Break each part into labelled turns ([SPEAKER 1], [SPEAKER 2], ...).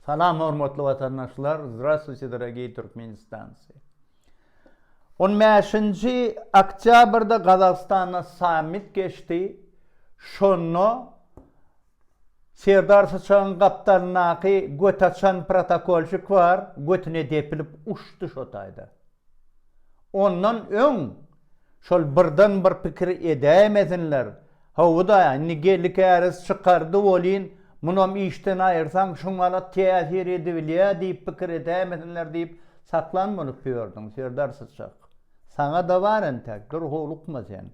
[SPEAKER 1] Salam hormatly watandaşlar, Zdrastwuyte dorogiý Türkmenistancy. On bäşinji oktýabrda Gazagystanda sammit geçdi. Şonda Serdar Syçagyň gapdalyndaky göt açan protokolçik bar, götüne depilip uçdy şo taýda. Ondan öň şol birden bir pikir edäýmesinler, Hawa-da, indi Geldi Käriz çykardy welin, munam işden aýyrsaň, şuňala täsir edibilýä diýip pikir edäýmesinler diýip saklan bolup ýördüň, Serdar Syçak. Saňa-da bar entek, dur howlukma sen.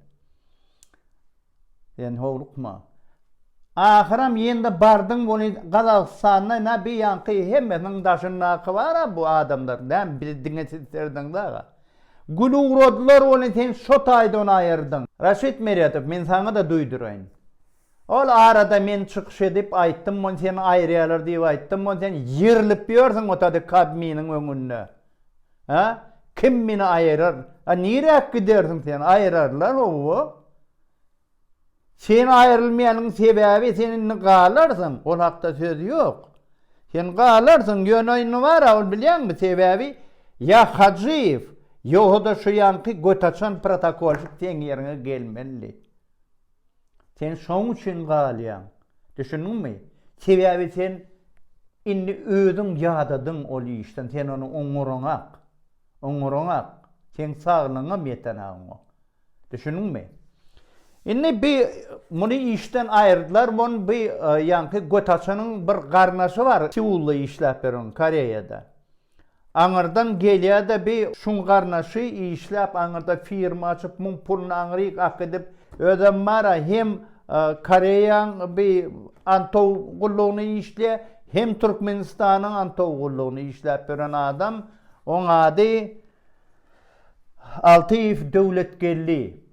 [SPEAKER 1] Sen howlukma. Ahyram ýene-de bardyň welin Gazagystanda ine bi ýaňky hemmesiniň daşyndaky bar-a bu adamlar, näme bizi diňe siz serediňiz aga. Gül ugradylar welin sen şo taýda ony aýyrdyň. Raşid Meredow men saňa-da duýduraýyn. Ol arada men çykyş edip aýtdym welin seni aýyrýarlar diýip aýtdym welin sen ýyrylyp ýörsüň o taýda Kabminiň öňünde. Hä? Kim meni aýyrar? A niräk gidersiň sen? Aýyrarlar howwa. Sen aýrylmaýanyň sebäbi sen indi galarsyň, ol hakda söz ýok. Sen galarsyň, ýöne indi bar-a ol bilýäňmi sebäbi ýa Hajyýew, ýogsa-da şu ýaňky götaçan protokolşik seň ýeriňe gelmeli. Sen şoň üçin galýaň. Düşündiňmi? Sebäbi sen indi özüň ýadadyň ol işden, sen ony oňaraňak. Oňaraňak. Seň saglygyňam ýetenak oňa. Düşündiňmi? Indi bi muny işden aýyrdylar, bun bi ýaňky göt açanyň bir garnaşy bar, Seulda işläp ýören, Koreýada. Aňyrdan gelýär-de bi şuň garnaşy işläp aňyrda firma açyp, muň puluny aňryk akidip, özem bar-a hem Koreýaň bi antow gullugyny işleýär, hem Türkmenistanyň antow gullugyny işläp ýören adam, oň ady Altyýew Döwletgeldi.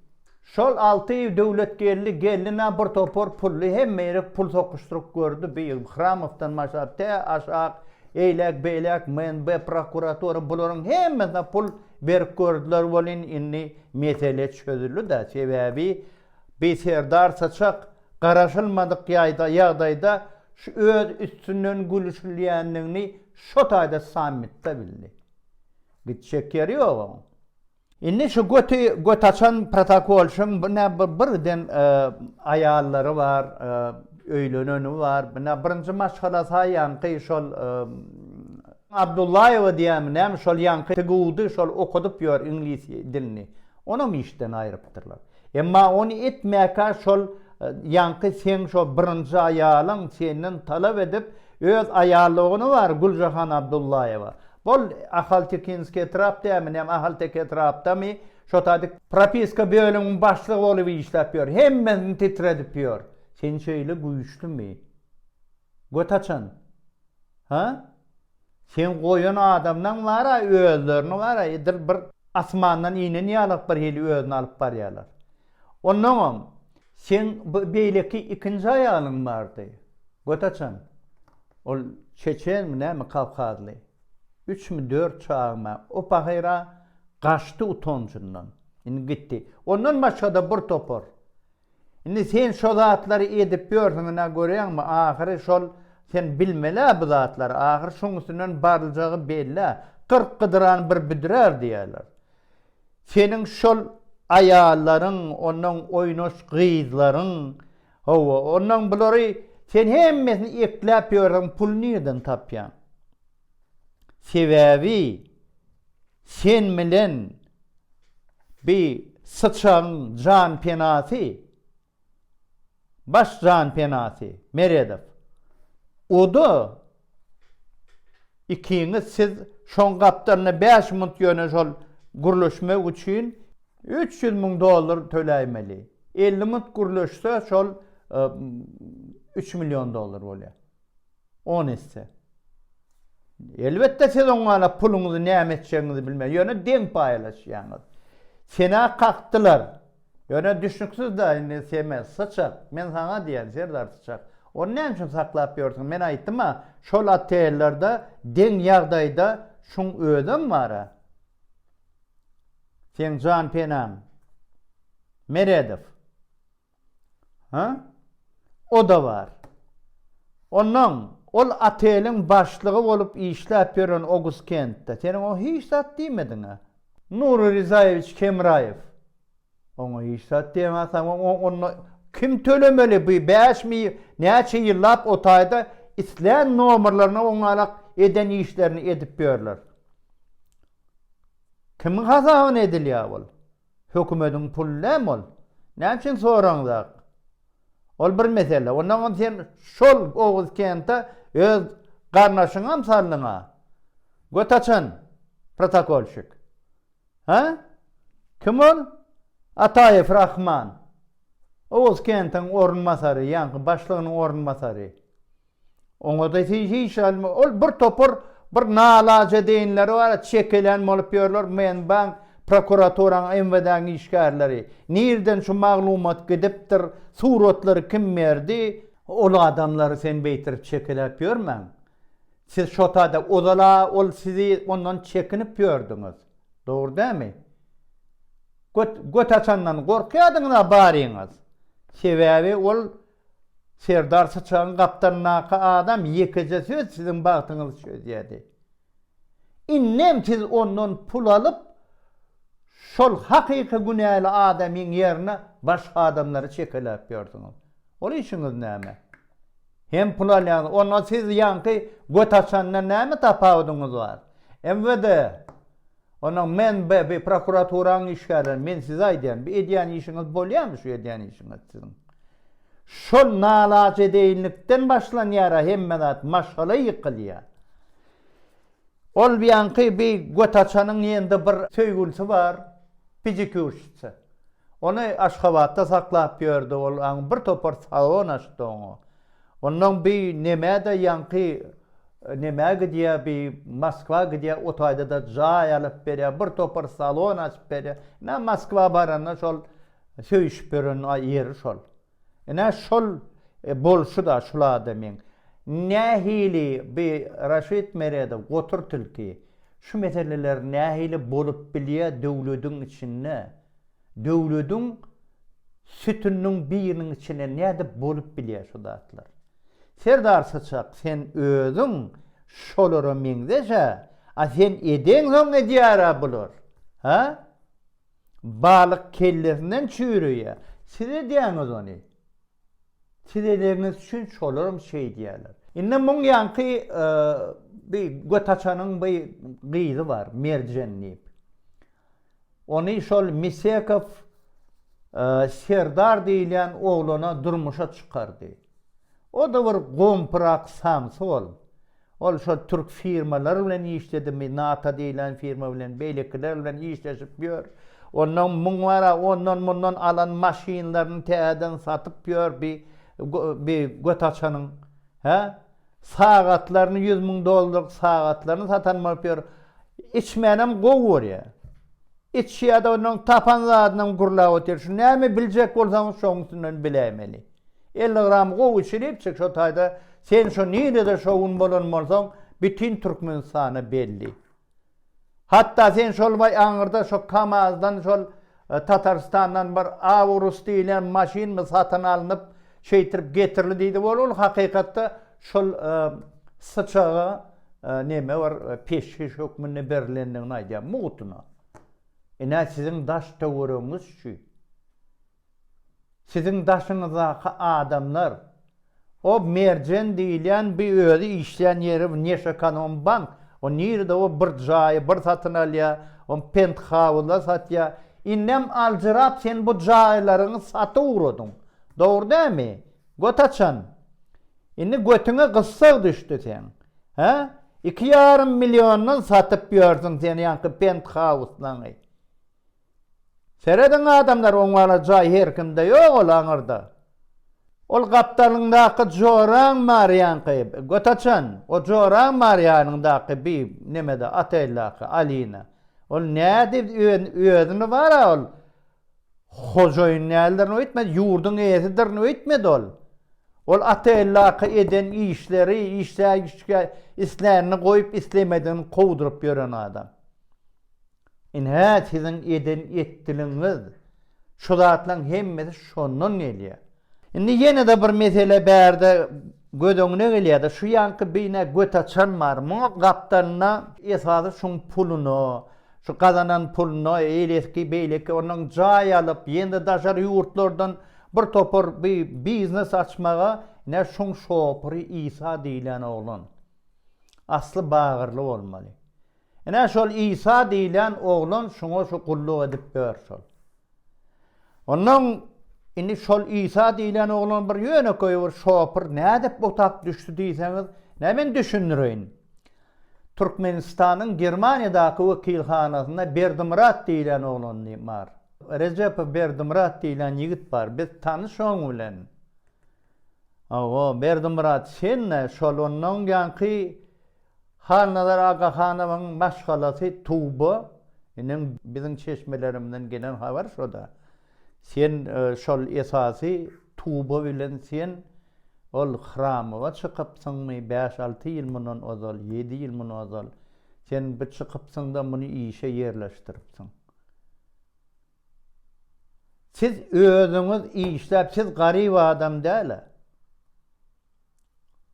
[SPEAKER 1] Şol Altyýew Döwletgeldi geldi-nä bir topar pully hemme ýere pul sokuşdyryp gördi, bi Hramowdan başlap tä aşak, eýläk-beýläk MNB, prokuratura bularyň hemmesine pul berip gördüler welin indi mesele çözüldi-dä, sebäbi bi Serdar Syçak garaşylmadyk ýagdaýda şu öz üstünden gülüşilýändigini şo taýda sammitde bildi. Gitjek ýeri ýok oň. Indi şu göti göt açan protokolşyň bu nä bir birgiden aýallary bar, öýleneni bar. Bu nä birinji maşgalasy ýaňky şol Abdullaýewa diýýärmi näme şol ýaňky TGU-dy şol okadyp ýör iňlis dilini. Onam işden aýrypdyrlar. Emma ony etmäkä şol ýaňky seň şo birinji aýalyň senden talap edip öz aýallygny bar Güljahan Abdullaýewa. Bol Ahaltekinskiý etrap dämi näme Ahalteke etrapdamy şo taýda propiska bölüminiň başlygy bolup işläp ýör. Hemmesini titredip ýör. Sen şeýle güýçlümi? Göt açan. Ha? Seň goýan adamlaň bar-a özlerini bar-a edil bir asmandan inen ýalak bir hili özüni alyp barýarlar. Onnoňam seň bu beýleki ikinji aýalyň bardy. Göt açan. Ol çeçenmi näme kawkazly. Üçmi dört çagaň bar. O pahyr-a gaçdy utanjyndan. Indi gitdi. Ondan başga-da bir topar. Indi sen şo zatlary edip ýörsüň ynha görýäňmi ahyry şol sen bilmelä bu zatlary ahyry şoň üstünden baryljagy bellä 40 gydran bir büdrär diýýärler. Seniň şol aýallaryň onnoň oýnaş gyzlaryň hawa onnoň bulary sen hemmesini ekläp ýörsüň pul nirden tapýaň? Sebäbi Sen bilen bi syçagyň jan penasy, baş jan penasy Meredow. O-da ikiňiz siz şoň gapdalynda bäş munt ýöne şol gürleşmek üçin 300 müň dollar töläýmeli. 50 munt gürleşse şol 3 million dollar bolýar. On esse. Elbetde siz oňa puluňyzy näme etjegiňizi bilmän, ýöne deň paýlaşýaňyz. Senä kakdylar. Ýöne düşnüksiz-dä indi seme, syçak. Men saňa diýýän, Serdar syçak. Ony näme üçin saklap ýörsüň? Men aýtdym-a, şol otellerde deň ýagdaýda şuň özem bar-a. Seň janpenaň. Meredow. Hä? O-da bar. Onnoň, Ol oteliň başlygy bolup işläp ýören Oguzkentde. Seniň oňa hiç zat diýmediň-ä. Nury Rizaýewiç Kemraýew. Oňa hiç zat diýemezsiň. Onda kim tölemeli bu bäşmi näçe ýyllap o taýda islän nomerlerine oňalak eden işlerini edip ýörler. Kimiň hasabyna edilýär ol? Hökümediň puly dämi ol? Näme üçin soraňzak? Ol bir mesele. Ondan sen şol Oguzkente öz garnaşyňam saldyň-a. Göt açan protokolşik. Hä? Kim ol? Ataýew Rahman. Oguzkentiň orunbasary, ýaňky başlygynyň orunbasary. Oňa-da hiç alma. Ol bir topar bir nalajedeýinleri bar, çekelen bolup ýörler, MNB-iň, prokuraturaň, MWD-niň işgärleri. Nirden şu maglumat gidipdir, suratlary kim berdi? Ol adamlary sen beýtirip çekeläp ýörmäň. Siz şo taýda ozal-a ol sizi ondan çekinip ýördüňiz. Dogry dälmi? Göt, göt açandan gorkýardyňyz-a baryňyz. Sebäbi ol Serdar syçagyň gapdalyndaky adam ýekeje söz siziň bagtyňyzy çözýärdi. Indem siz ondan pul alyp, şol hakyky günäli adamyň ýerine başga adamlary çekeläp ýörsüňiz. Ol işiňiz näme? Hem pul alýaňyz, onda siz ýaňky göt açandan näme tapawudyňyz bar? MWD, Onnoň men be bi prokuraturaň işgärleri men size aýdýan bi edýän işiňiz bolýamy şu edýän işiňiz siziň. Şol nalajedeýinlikden başlanýara hemme zat maşgala ýykylýa. Ol ýaňky bi göt açanyň ýende bir söýgülsi bar pidikýurşitsa. Ony Aşgabatda saklap ýördi ol aň bir topar salon açdy oňa. Onnoň bi nemä-de ýaňky nemä gidýä bi Moskwa gidýä o taýda-da jaý alyp berýä bir topar salon açyp berýä. Ine Moskwa baranda şol söýüşip ýören ýeri şol. Ine şol bolşy-da şul adamyň. Nähili bi Raşid Meredow gotur tilki şu meseleler nähili bolup bilýä döwlediň içinde? Döwlediň sütüniniň biriniň içinde nädip bolup bilýär şu zatlar? Serdar Syçak sen özüň şolara meňzeş-ä, a sen edeňsoň edýär-ä bular. Hä? Balyk kellesinden çüýreýär. Siz edýäňiz ony. Siz edeniňiz üçin şolaram şeýdýärler. Indi muň ýaňky bi götaçanyň bi gyzy bar, Merjen diýip. Ony şol Misekow Serdar diýilýän oglana durmuşa çykardy. O-da bir gompurak samsyk ol. Ol şol türk firmalary bilen işledimi, NATO diýilýän firma bilen, beýlekiler bilen işleşip ýör. Ondan muň bar-a, ondan-mundan alan maşynlaryny täzeden satyp ýör bi, bi göt açanyň. Hä? Sagatlaryny 100 müň dollarlyk sagatlaryny satan bolup ýör. Içmänem gowy görýär. Içýär-de ondan tapan zadynam gürläp otyr. Şu näme biljek bolsaňyz şoň üstünden biläýmeli. 50 gram gowy içilipjik şo taýda sen şo nirede şo gün bolan bolsaň bütin Türkmenistana belli. Hatda sen şol baý aňyrda şo KAMAZ-dan şol Tatarystandan bir Aurus diýilýän maşynmy satyn alnyp şeýtirip getirildi diýdi bol ol hakykatda şol syçaga neme bir peşgeş hökmünde berilendigini aýdýar mugtuna. Ine siziň daş töweregiňiz şu. Siziň daşyňyzdaky adamlar, o Merjen diýilýän bi özi işleýän ýeri Wneşekonombank, o nirede o bir jaýy bir satyn alýar, o penthauzlar satýar. Indem aljyrap sen bu jaýlaryňy satyp ugradyň. Dogry dälmi? Göt açan. Indi götüňe gyssag düşdi seň. Hä? Iki ýarym milliondan satyp ýörsüň sen ýaňky penthauslaňy. Serediň adamlar oňala jaý her kimde ýok ol aňyrda. Ol gapdalyňdaky joraň bar ýaňky göt açan o joraň bar ýanyňdaky bi nemede oteldaky Alina. Ol nädip özüni bara ol hojaýyn däldirin öýtmedi ýurduň eýesidirin öýtmedi ol. Ol oteldaky eden işleri işlä islänini goýup islemedigini kowduryp ýören adam. Ine, siziň eden etdiligiňiz, şu zatlaryň hemmesi şondan gelýär. Indi ýene-de bir mesele bärde. göz öňüne gelýär-de, şu ýanky bina göt açan bar, muňa gapdalynda esasy şuň puluna, şu gazanan puluna eýleski beýleki ondan jaý alyp, ýene-de daşary ýurtlardan bir topar bi biznes açmaga ine şuň şopyry Isa diýlen oglan. Asly bagyrly bolmaly. Ine şol Isa diýlen oglan şuňa şu gulluk edip ýör şol. Onnoň indi şol Isa diýlen oglan bir ýönekeý bir şopur nädip otap düşdi diýseňiz, nä men düşündireýin. Türkmenistanyň Germaniýadaky wekilhanasynda Berdimyrat diýlen oglan bar. Rejepow Berdimyrat diýlen ýigit bar. Biz tanyş oň bilen. Hawa, Berdimyrat sen-de şol onnoň ýaňky Halnazar Agahanowyň maşgalasy Tuba, inem biziň çeşmelerimizden gelen habar şo-da. Sen şol esasy Tuba bilen sen ol Hramowa çykypsyňmy bäş-alty ýyl mundan ozal, ýedi ýyl mundan ozal. Sen bir çykypsyň-da muny işe ýerleşdiripsiň. Siz özüňiz işläp, siz garyp adam däl-ä.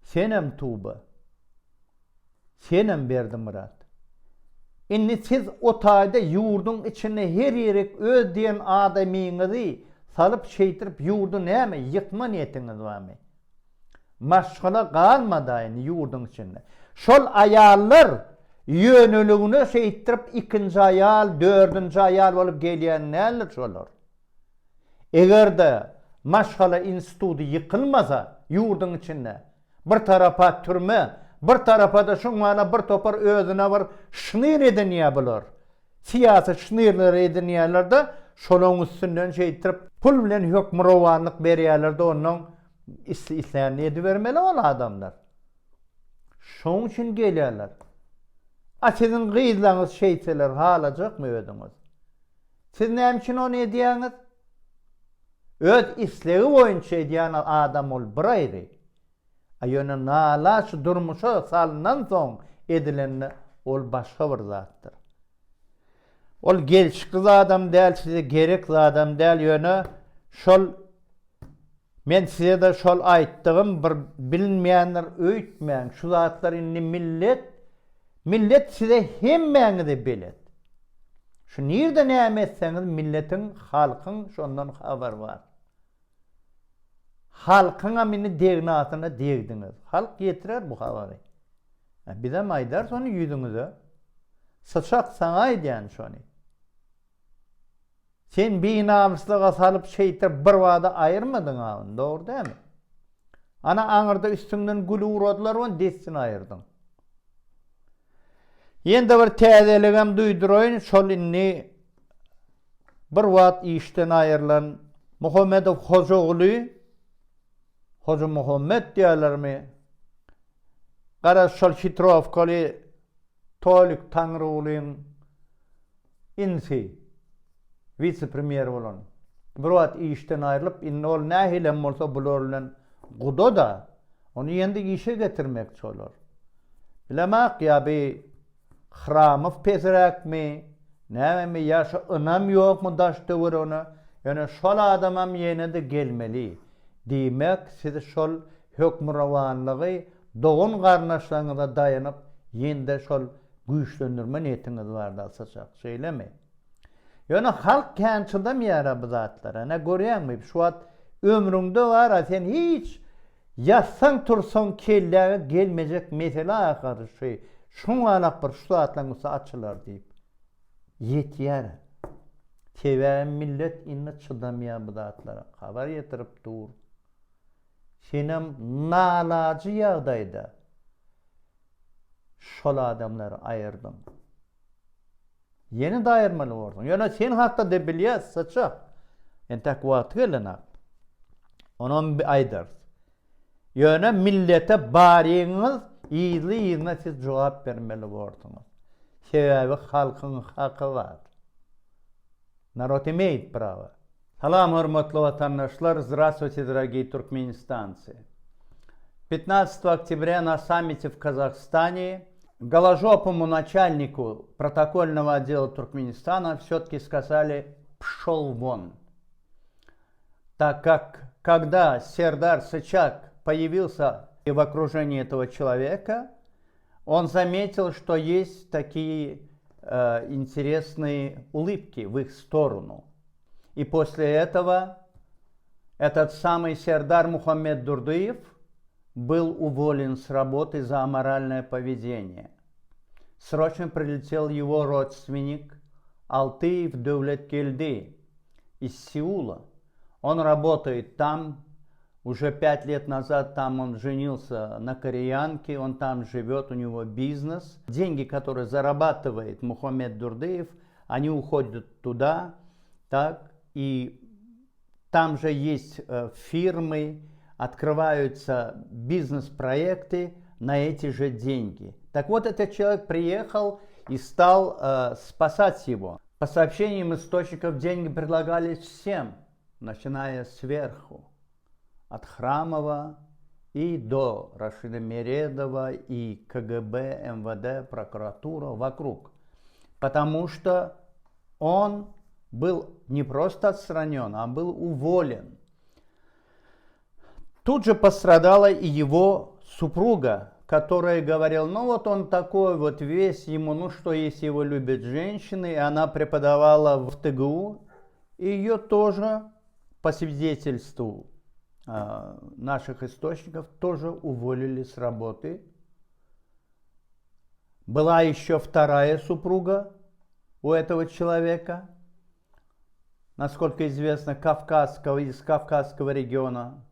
[SPEAKER 1] Senem Tuba. Senem Berdimyrat. Indi siz o taýda ýurduň içinde her ýerik öz diýen adamyňyzy salyp şeýtirip ýurdy näme ýykma niýetiňiz barmy? Maşgala galmada indi ýurduň içinde. Şol aýallar ýöneligine şeýtdirip ikinji aýal, dördünji aýal bolup gelýän däldir şolar. Eger-de maşgala instituty ýykylmasa ýurduň içinde, bir tarapa türme, bir tarapa-da şuňňala bir topar özüne bir şnyr edinýär bular. Syýasy şnyrlary edinýärler-de, şolaň üstünden şeýtirip pul bilen hökmürowanlyk berýärler-de onnoň islänini edibermeli ol adamlar. Şoň üçin gelýärler. A siziň gyzlaryňyz şeýtseler halajakmy özüňiz? Siz näme üçin ony edýäňiz? Öz islegi boýunça edýän adam ol bir aýry. A ýöne nalaç durmuşa salynansoň edilende ol başga bir zatdyr. Ol gelşikli zadam däl, size gerek zadam däl, ýöne şol Men size-de şol aýtdygym bir bilinmeýändir öýtmäň, şu zatlar indi millet, millet size hemmäňize belet. Şu nirde näme etseňiz milletiň, halkyň şondan habary bar. Halkyňam indi degnasyna degdiňiz. Halk ýetirer bu habary. Bizem aýdarys ony ýüzüňize. Syçak saňa aýdýan şony. Sen binamyslyga salyp şeýtirip birbada aýyrmadyň-a ony, dogry dälmi? Ana aňyrda üstüňden gül ugradylar ony dessine aýyrdyň. Ýene-de bir täzeligem duýduraýyn, şol indi bir wagt işden aýrylan Muhammedow Hojaguly, Hojamuhammet diýýärlermi, garaz şol hitrowkaly Tolik Taňrygulyň Inisi, wise-premýer bolan, bir wagt işden aýrylyp, indi ol nähilem bolsa bular bilen guda-da, ony ýene-de işe getirmekçi olar. Bilemak, ýa bi Hramow pesiräkmi, nämemi, ýa şu ynam ýokmy daş-töweregine, ýöne şol adamam ýene-de gelmeli. Diýmek, siz şol hökmürowanlygy dogan-garyndaşlaryňyza daýanyp, ýene-de şol Güýçlendirme niýetiňiz barda saçak, şeýlemi? Ýöne halk kän çydamaýara bu zatlara. Ine görýäňmi, şu wagt ömrüňde bara sen hiç ýatsaň tursaň kelläňe gelmejek mesele ahyry şu. Şuňalak bir şu zatlaryň üsti açylar diýip. Ýetýär. Sebäbi millet indi çydamaýar bu zatlara. Habar ýetirip dur. Senem nalajy ýagdaýda. Şol adamlary aýyrdyň. Ýene-de aýyrmaly borsuň. Ýöne sen hakda-da bilýäs, syçak. Entäk wagty gelenok. Onam aýdarys. Ýöne millete baryňyz yzly-yzyna siz jogap bermeli borsuňyz. Sebäbi halkyň haky bar. Narod imeýit prawa. Salam hormatly watandaşlar, Здравствуйте, дорогие туркменистанцы. 15 октября на саммите в Казахстане голожопому начальнику протокольного отдела Туркменистана все-таки сказали «пшел вон». Так как, когда Сердар Сычак появился И в окружении этого человека он заметил, что есть такие э, интересные улыбки в их сторону. И после этого этот самый Сердар Мухаммед Дурдыев был уволен с работы за аморальное поведение. Срочно прилетел его родственник Алтыев Девлеткельды из Сеула. Он работает там, уже пять лет назад там он женился на кореянке, он там живет, у него бизнес. Деньги, которые зарабатывает Мухаммед Дурдыев, они уходят туда, так, и там же есть э, фирмы, открываются бизнес-проекты на эти же деньги. Так вот, этот человек приехал и стал э, спасать его. По сообщениям источников, деньги предлагались всем, начиная сверху, от Храмова и до Рашида Мередова и КГБ, МВД, прокуратура вокруг. Потому что он был не просто отстранен, а был уволен. Тут же пострадала и его супруга, которая говорила, ну вот он такой вот весь, ему, ну что, если его любят женщины, и она преподавала в ТГУ, и ее тоже, по свидетельству э, наших источников, тоже уволили с работы. Была еще вторая супруга у этого человека, насколько известно, кавказского, из кавказского региона.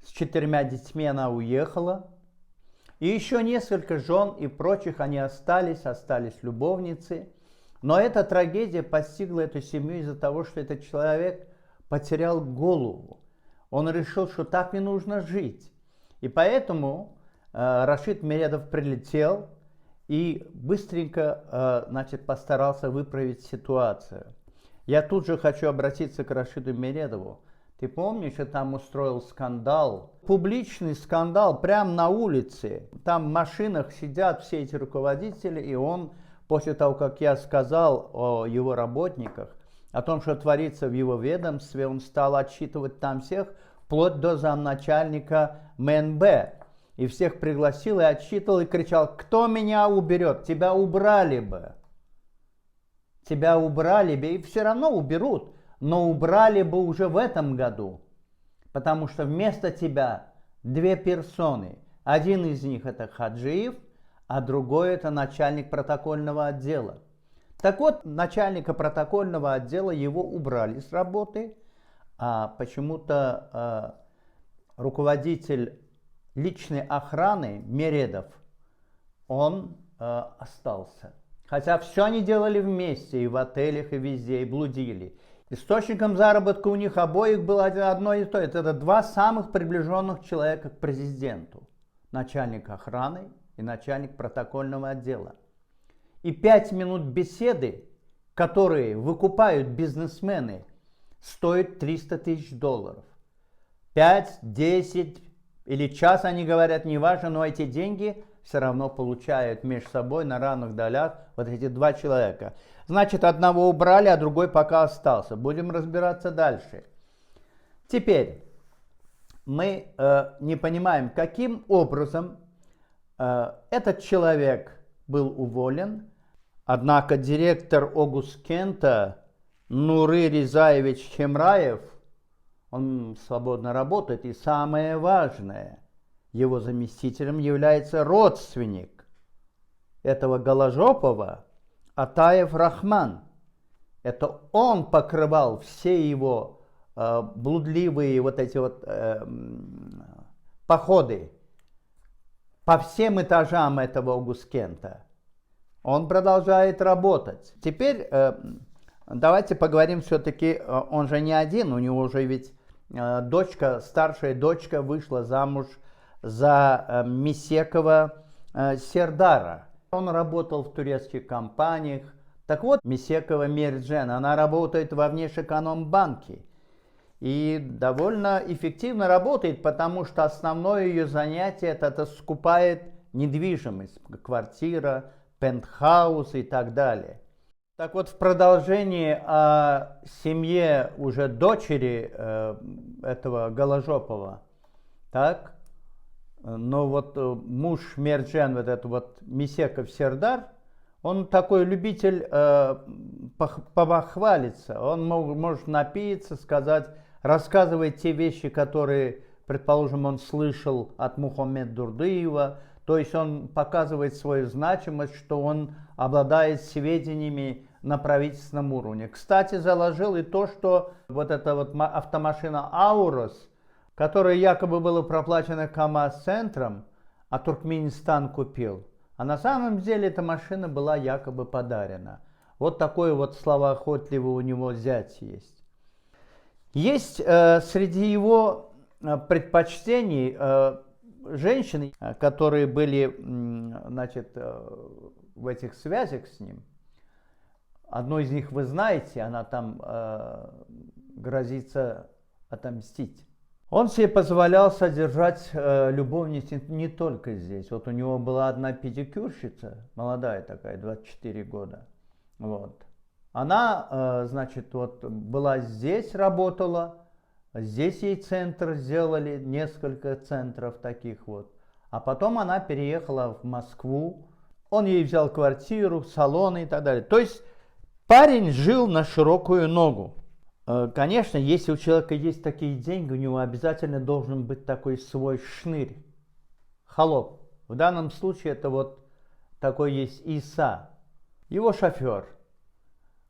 [SPEAKER 1] С четырьмя детьми она уехала. И еще несколько жен и прочих, они остались, остались любовницы. Но эта трагедия постигла эту семью из-за того, что этот человек потерял голову. Он решил, что так не нужно жить. И поэтому э, Рашид Мередов прилетел и быстренько э, значит, постарался выправить ситуацию. Я тут же хочу обратиться к Рашиду Мередову. Ты помнишь, я там устроил скандал? Публичный скандал прямо на улице. Там в машинах сидят все эти руководители, и он, после того, как я сказал о его работниках, о том, что творится в его ведомстве, он стал отчитывать там всех, вплоть до замначальника МНБ. И всех пригласил и отчитывал и кричал, кто меня уберет? Тебя убрали бы. Тебя убрали бы, и все равно уберут, но убрали бы уже в этом году, потому что вместо тебя две персоны. Один из них это Хаджиев, а другой это начальник протокольного отдела. Так вот, начальника протокольного отдела его убрали с работы, а почему-то э, руководитель личной охраны Мередов, он э, остался. Хотя все они делали вместе, и в отелях, и везде, и блудили. Источником заработка у них обоих было одно и то. Это два самых приближенных человека к президенту. Начальник охраны и начальник протокольного отдела. И пять минут беседы, которые выкупают бизнесмены, стоят 300 тысяч долларов. 5, 10 или час, они говорят, неважно, но эти деньги все равно получают между собой на равных долях вот эти два человека. Значит, одного убрали, а другой пока остался. Будем разбираться дальше. Теперь мы э, не понимаем, каким образом э, этот человек был уволен. Однако директор Огускента Нуры Ризаевич Хемраев, он свободно работает. И самое важное, его заместителем является родственник этого Голожопова, Атаев Рахман. Это он покрывал все его э, блудливые вот эти вот э, походы по всем этажам этого Огускента. Он продолжает работать. Теперь э, давайте поговорим все-таки, э, он же не один, у него уже ведь э, дочка, старшая дочка вышла замуж за э, Мисекова э, Сердара. Он работал в турецких компаниях. Так вот, Мисекова Мерджен, она работает во Внешэкономбанке. И довольно эффективно работает, потому что основное ее занятие это, это скупает недвижимость, квартира, пентхаус и так далее. Так вот, в продолжении о семье уже дочери э, этого Голожопова, так, Но вот муж Мерджан, вот этот вот Мисеков Сердар, он такой любитель э, побахвалиться. Он мог, может напиться, сказать, рассказывать те вещи, которые, предположим, он слышал от Мухаммед Дурдыева. То есть он показывает свою значимость, что он обладает сведениями на правительственном уровне. Кстати, заложил и то, что вот эта вот автомашина «Аурос», которая якобы была проплачена КАМАЗ-центром, а Туркменистан купил. А на самом деле эта машина была якобы подарена. Вот такой вот словоохотливый у него зять есть. Есть э, среди его э, предпочтений э, женщины, которые были значит, э, в этих связях с ним. Одну из них вы знаете, она там э, грозится отомстить. Он себе позволял содержать э, любовниц не только здесь. Вот у него была одна педикюрщица, молодая такая, 24 года. Вот. Она, э, значит, вот была здесь, работала, здесь ей центр сделали, несколько центров таких вот. А потом она переехала в Москву, он ей взял квартиру, салоны и так далее. То есть парень жил на широкую ногу. Э, конечно, если у человека есть такие деньги, у него обязательно должен быть такой свой шнырь, холоп. В данном случае это вот такой есть Иса, его шофер.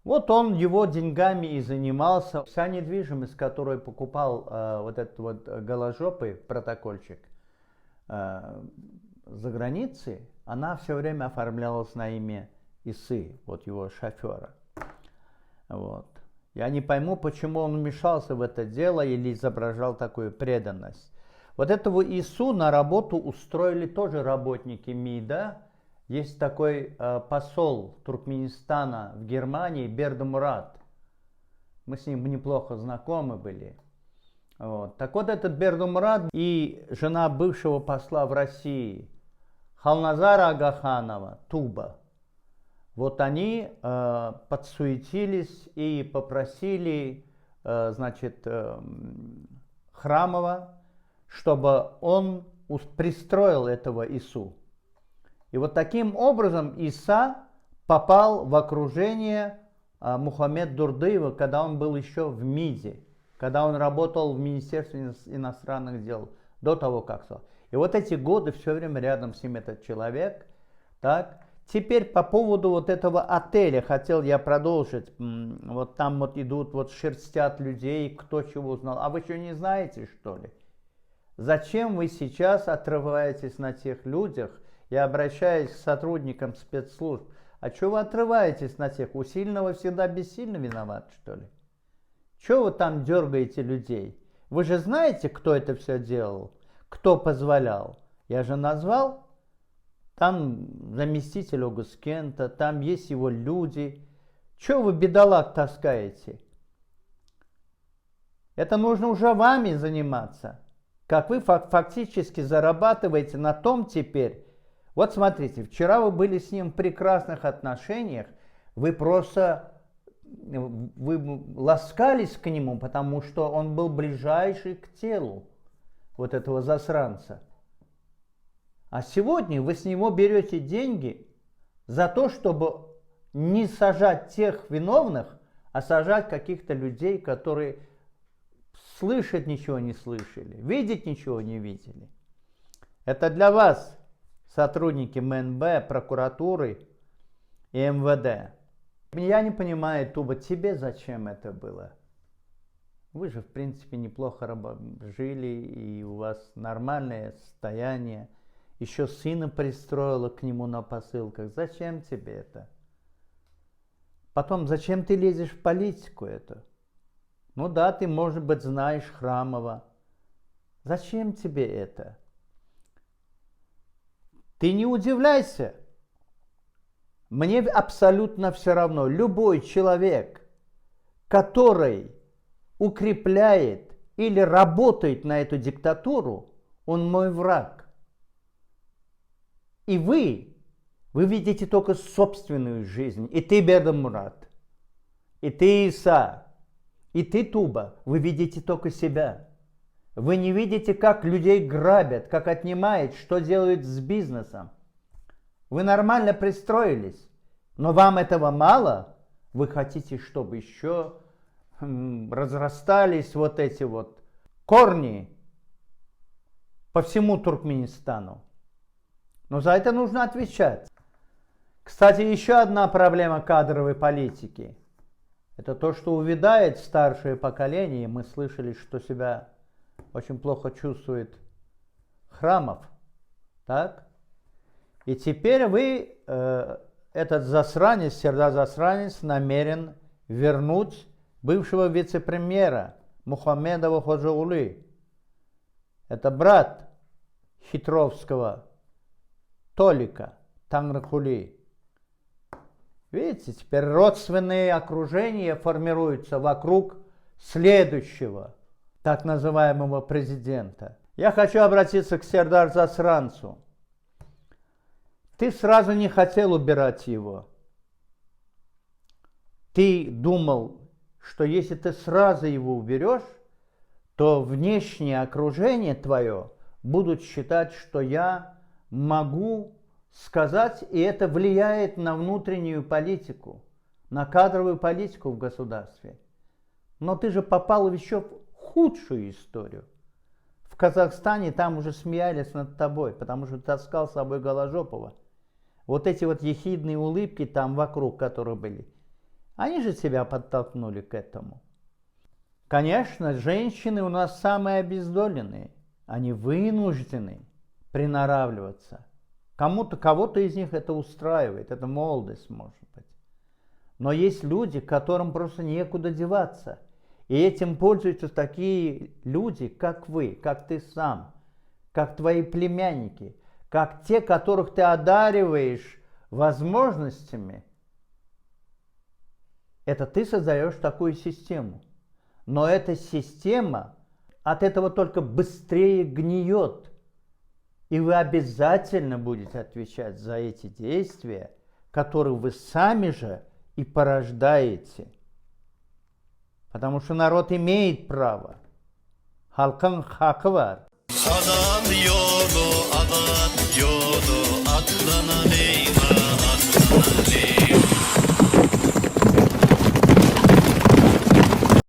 [SPEAKER 1] Вот он его деньгами и занимался. Вся недвижимость, которую покупал э, вот этот вот голожопый протокольчик э, за границей, она все время оформлялась на имя Исы, вот его шофера. Вот. Я не пойму, почему он вмешался в это дело или изображал такую преданность. Вот этого Ису на работу устроили тоже работники МИДа. Есть такой э, посол Туркменистана в Германии Бердымурат. Мы с ним неплохо знакомы были. Вот. Так вот этот Бердымурат и жена бывшего посла в России Халназара Агаханова, Туба, вот они э, подсуетились и попросили, э, значит, э, Храмова, чтобы он пристроил этого Ису. И вот таким образом Иса попал в окружение э, Мухаммед Дурдыева, когда он был еще в МИДе, когда он работал в Министерстве иностранных дел, до того, как стал. И вот эти годы все время рядом с ним этот человек, так, Теперь по поводу вот этого отеля хотел я продолжить. Вот там вот идут, вот шерстят людей, кто чего узнал. А вы что, не знаете, что ли? Зачем вы сейчас отрываетесь на тех людях? Я обращаюсь к сотрудникам спецслужб. А что вы отрываетесь на тех? У сильного всегда бессильно виноват, что ли? Чего вы там дергаете людей? Вы же знаете, кто это все делал? Кто позволял? Я же назвал. Там заместитель Огускента, там есть его люди. Чего вы бедолаг таскаете? Это нужно уже вами заниматься. Как вы фактически зарабатываете на том теперь. Вот смотрите, вчера вы были с ним в прекрасных отношениях, вы просто вы ласкались к нему, потому что он был ближайший к телу вот этого засранца. А сегодня вы с него берете деньги за то, чтобы не сажать тех виновных, а сажать каких-то людей, которые слышать ничего не слышали, видеть ничего не видели. Это для вас, сотрудники МНБ, прокуратуры и МВД. Я не понимаю, Туба, тебе зачем это было? Вы же, в принципе, неплохо жили, и у вас нормальное состояние. Еще сына пристроила к нему на посылках. Зачем тебе это? Потом, зачем ты лезешь в политику эту? Ну да, ты, может быть, знаешь Храмова. Зачем тебе это? Ты не удивляйся. Мне абсолютно все равно. Любой человек, который укрепляет или работает на эту диктатуру, он мой враг. И вы, вы видите только собственную жизнь. И ты, Бердымурат, и ты, Иса, и ты, Туба, вы видите только себя. Вы не видите, как людей грабят, как отнимают, что делают с бизнесом. Вы нормально пристроились, но вам этого мало? Вы хотите, чтобы еще разрастались вот эти вот корни по всему Туркменистану. Но за это нужно отвечать. Кстати, еще одна проблема кадровой политики. Это то, что увядает старшее поколение. Мы слышали, что себя очень плохо чувствует Храмов. Так? И теперь вы, э, этот засранец, Сердар Засранец, намерен вернуть бывшего вице-премьера Мухаммедова Ходжаулы. Это брат Хитровского Толика Таңрыкули. Видите, теперь родственные окружения формируются вокруг следующего так называемого президента. Я хочу обратиться к Сердар Засранцу. Ты сразу не хотел убирать его. Ты думал, что если ты сразу его уберешь, то внешнее окружение твое будут считать, что я могу сказать, и это влияет на внутреннюю политику, на кадровую политику в государстве. Но ты же попал в еще худшую историю. В Казахстане там уже смеялись над тобой, потому что таскал с собой Голожопова. Вот эти вот ехидные улыбки там вокруг, которые были, они же тебя подтолкнули к этому. Конечно, женщины у нас самые обездоленные. Они вынуждены приноравливаться. Кому-то, кого-то из них это устраивает, это молодость, может быть. Но есть люди, которым просто некуда деваться. И этим пользуются такие люди, как вы, как ты сам, как твои племянники, как те, которых ты одариваешь возможностями. Это ты создаешь такую систему. Но эта система от этого только быстрее гниет. И вы обязательно будете отвечать за эти действия, которые вы сами же и порождаете. Потому что народ имеет право. Halkyň haky bar.
[SPEAKER 2] Halal ýola, azat ýola atlanaly.